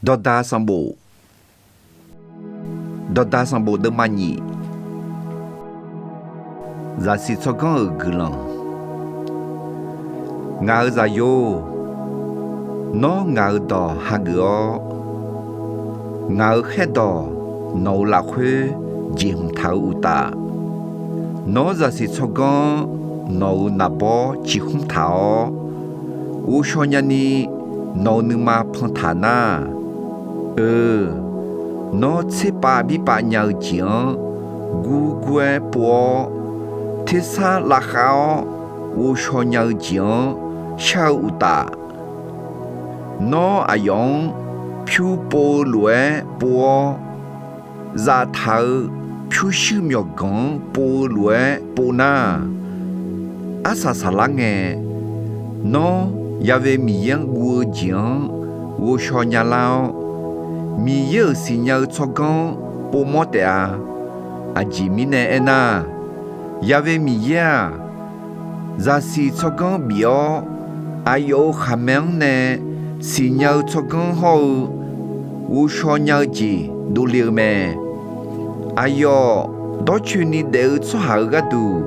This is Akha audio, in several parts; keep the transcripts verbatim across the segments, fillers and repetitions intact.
Dawqdaq sanqbof, dawqdaq sanqbof deuvma nyiq. Zaqsiq tsawrganr-euq guiqlanq. Ngaq-euq zaqyo-or, nawr ngaq-euq dawq hageuf-awr, ngaq-euq khaerdawq nawq-euq lafkhoer jeqhmq taq-eu uqtaf, nawr zaqsiq tsawrganr-anr nawq-euq naqbawr ciqkhmr taq-awr, ghovshaw nyani nawq-euq nuima pantaq nar, eu, nawr tserpav birpav nya-eu jeq-anr gurgur-aer pov-awr, tersar lavkhav-awr ghovshaw nya-eu jeq-anr shar-eu uqtaf, nawr aqyawf-anr pyur pov-eu lof-aer pov-awr, zaftaq-eu pyurshuir myawqganq-anr pov-eu lof-aer pov nar, arsaq saqlar ngae, nawr Ya'we Miqyaer-anr guv-eu jeq-anr ghovshaw nyalar-awr, Miqyaer-euq siqnya-eu tsawrganr-anr povmawr taef-a. Aqjeq mirnae aernar, Ya'we Miqyaer-aq, zaqsiq tsawrganr bif-awr, aqyawf-euq khaqmae-anr nae siqnya-eu tsawrganr hawr-eu ghovshaw nya-eu jeq dovle-eu mae. Aqyawf dawrcoeni daef-eu tsawrhaq-euq gharduq,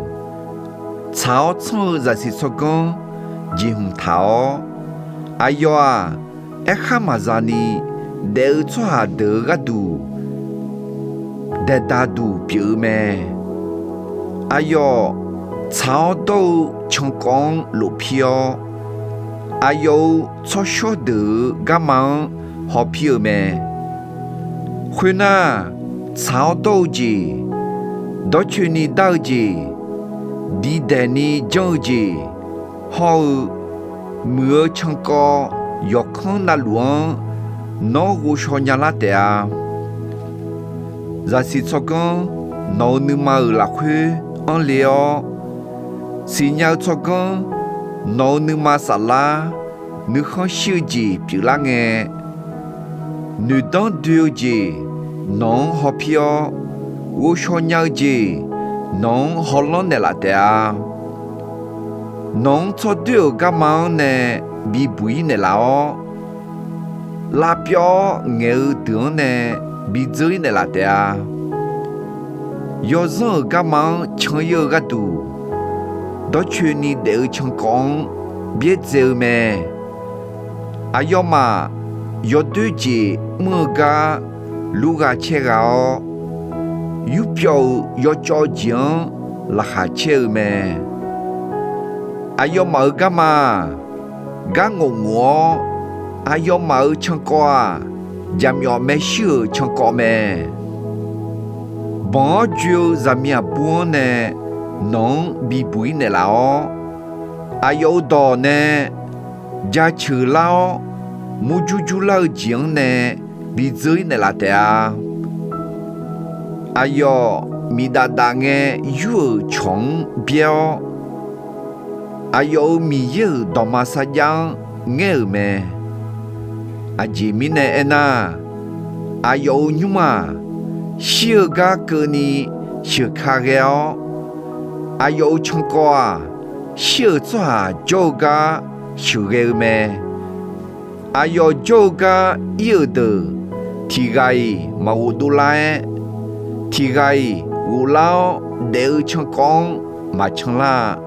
tsaq-awr tsanr-eu zaqsiq tsawrganr jeqhmq taq-awr, aqyawf-aq, aerkhar maqza ni daef-eu tsawrhaq deuq-euq gharduq daeqdaq duq pyeuf-eu mae. Aqyawf tsaq-awr dawr-eu cankawv-anr lofpir-awr, aqyawf-euq tsawrshawr deuq-euq garma-anr hawpir-eu mae. Khoernar, tsaq-awr dawr-eu jeq, dawrcoeni dar-eu jeq, diqdaeq ni janr-eu jeq, hawr-eu muiq-eu cankawv yawqkanr navluf-anr nawr ghovshaw nyalar taef-a. Zaqsiq tsawrganr nawq-euq nuima-euq lafkhoer anrle-awr, siqnya-eu tsawrganr nawq-euq nuima saflar nuikhanr shir-eu jeq pyeuflar ngae, noeqdanr doe-eu jeq nawq-anr hawpir-awr, ghovshaw nya-eu jeq nawq-anr hawlanr naeqlaf taef-a. Nawq-anr tsawrdoer-euq garma-anr nae bibuq-ir naeqlaf-awr, lavpyawv-awr ngaeq-eu deuq-anr nae bidzeur-ir naeqlaf taef-a. Yawzanr-euq garma-anr can-ir-eu gharduq, dawrcoeni daef-eu cankawv-anr byaerdzae-eu mae. Aqyawfmaf yawdoer jeq mr-eu gar lurghaq caer ghaq-awr, yurpyawv-euq yawcawv jeq-anr laqkhaq caer-eu mae. Aqyawfmaf-euq garma-aq, gar ngof ngof-awr, aqyawfmaf-euq cankawv-aq, jaqmyawf maershuir-euq cankawv mae. Banq-awr joe-eu zaqmiq aqbur-anr nae nawq-anr bibuq-ir naeqlaf-awr, aqyawf-euq dawq nae jaceuq lar-awr, murjur jurlar-eu jeq-anr nae bidzeur-ir naeqlaf taef-a. Aqyawf miqdaf daf ngae yur-euq cawq-anr byaer-awr, aqyawf-euq Miqyaer-euq dawqma sarjax-anr ngaer-euq mae. Aqjeq mirnae aernar, aqyawf-euq nymr-aq, shir-eu gar keuvni sheuq ka ghae-awr, aqyawf-euq cankawv-aq, shir-euq tsawrhaq jawr-eu gar sheuqghae-eu mae. Aqyawf jawr-eu gar ir-euq deuq tiq ghaq-iq maqghof dovlar-aer, tiq ghaq-iq ghoflar-awr daef-eu cankawv-anr maqcan lar-a.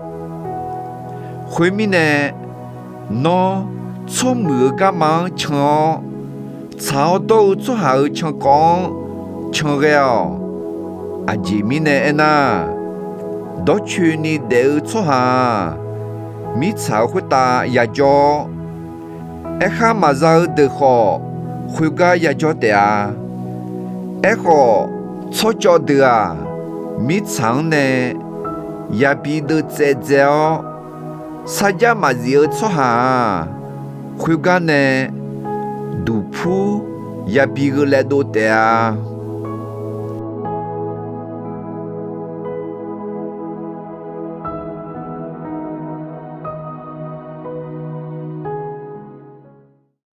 Khoermirnae, nawr tsawrmuiq-eu garma-anr can-awr, tsaq-awr dawr-eu tsawrhaq-euq cankawv-anr can ghae-awq. Aqjeq mirnae aernar, dawrcoeni daef-eu tsawrhaq-aq, mirtsaq-euq khoertav yajawr-awr, aerkhar maqza-eu deuq khawf, khoergar yajawr taef-a. Aerkhawf, tsawrcawv deuq-aq, mirtsaq-anr nae yabi deuvtsaev dzae-awr, sarjax maqzif-eu tsawrhaq-aq, khoergar nae duqpur yabi gheu laev dov taef-a.